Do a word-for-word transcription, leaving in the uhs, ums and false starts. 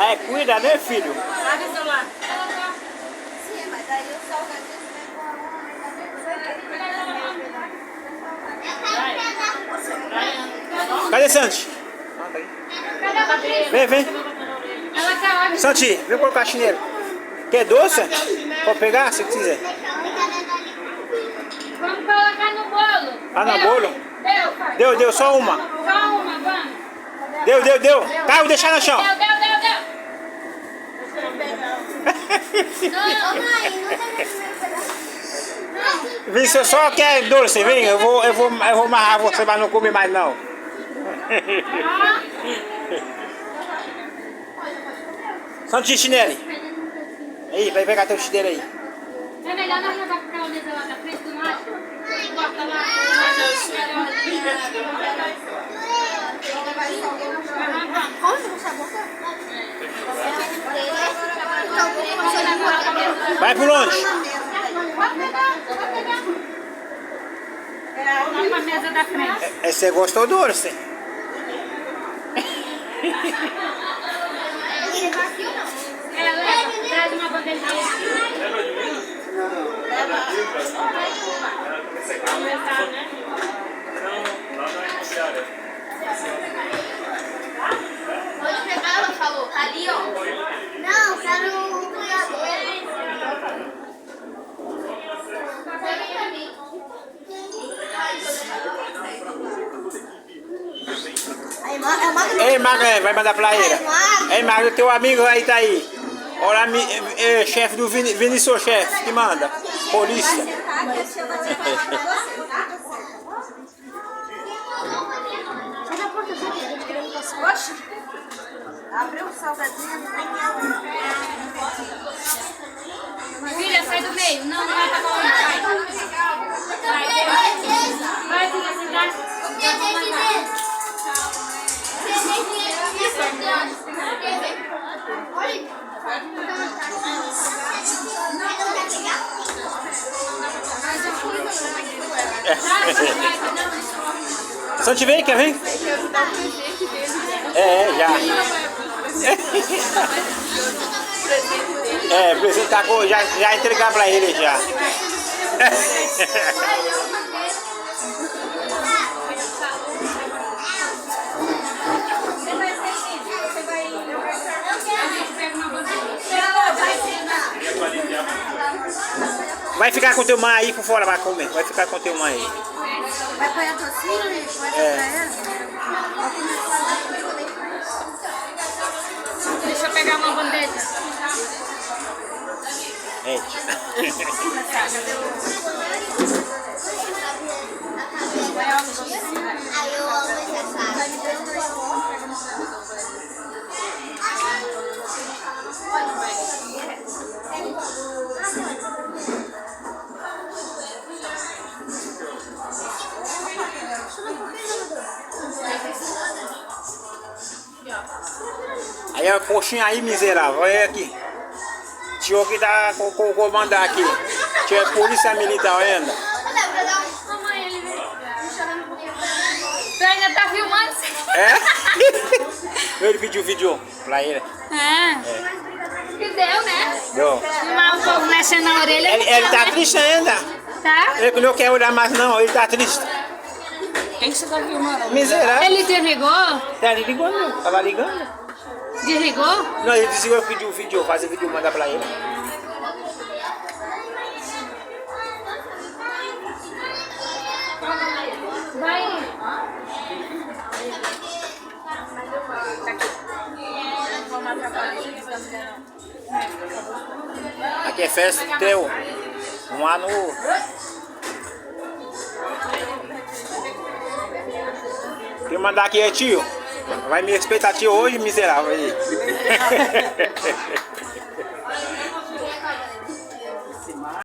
Ai, cuida, né, filho? Cadê Santi? Vem, vem. Santi, vem colocar chinelo. Quer doce? Pode pegar, se quiser. Vamos colocar no bolo. Ah, no bolo? Deu, deu, só uma. Só uma, vamos. Deu, deu, deu. Caiu, deixa no chão. Deu, deu, deu, deu. Não, mãe, não tá vendo meu pedaço? Não. Vem, você só quer doce, vem, eu vou, eu vou, eu vou amarrar você pra não comer mais não. Santi, chinelo. Aí, vai pegar teu chinelo aí. É melhor nós levar pra casa dela na frente do mato. Corta lá. Vai por onde? Esse gostou doce. Pode pegar, ela falou, tá ali, ó. Não, tá no computador. Ei, Maga, vai mandar pra ele. Ei, Maga, teu amigo aí tá aí. Olá, mi, eh, chefe do Vini, Vinícius, chefe, que manda. Polícia. Oxe, abriu o salgadinho. Filha, sai do meio. Não, não é pra colocar. Vai. Vai, filha, se dá. Santi, vem, quer vir? É, é, já. É, apresentar com, já, já entregar pra ele já. Vai ficar com teu mãe aí por fora pra comer. Vai ficar com teu mãe aí. Vai pôr a tocinha e pode É. Deixa eu pegar uma bandeja. Gente. Aí é o coxinha aí, miserável. Olha aqui. Tio que tá com, com o comando aqui. Tio é polícia militar, olha ainda. Tu ainda tá filmando? É? Ele pediu vídeo pra ele. Ah. É. Que deu, né? Deu. Filmar o povo mexendo na orelha. Ele, ele tá triste ainda. Tá? Ele não quer olhar mais, não, ele tá triste. Quem que você tá filmando? Miserável. Ele desligou? Tá ligando, tava ligando. Desligou? Não, ele desligou, pediu vídeo, fazer vídeo, mandar pra ele. Vai. Aqui é festa teu. Um ano. Quem manda aqui é tio. Vai me respeitar, tio, hoje, miserável. Aí.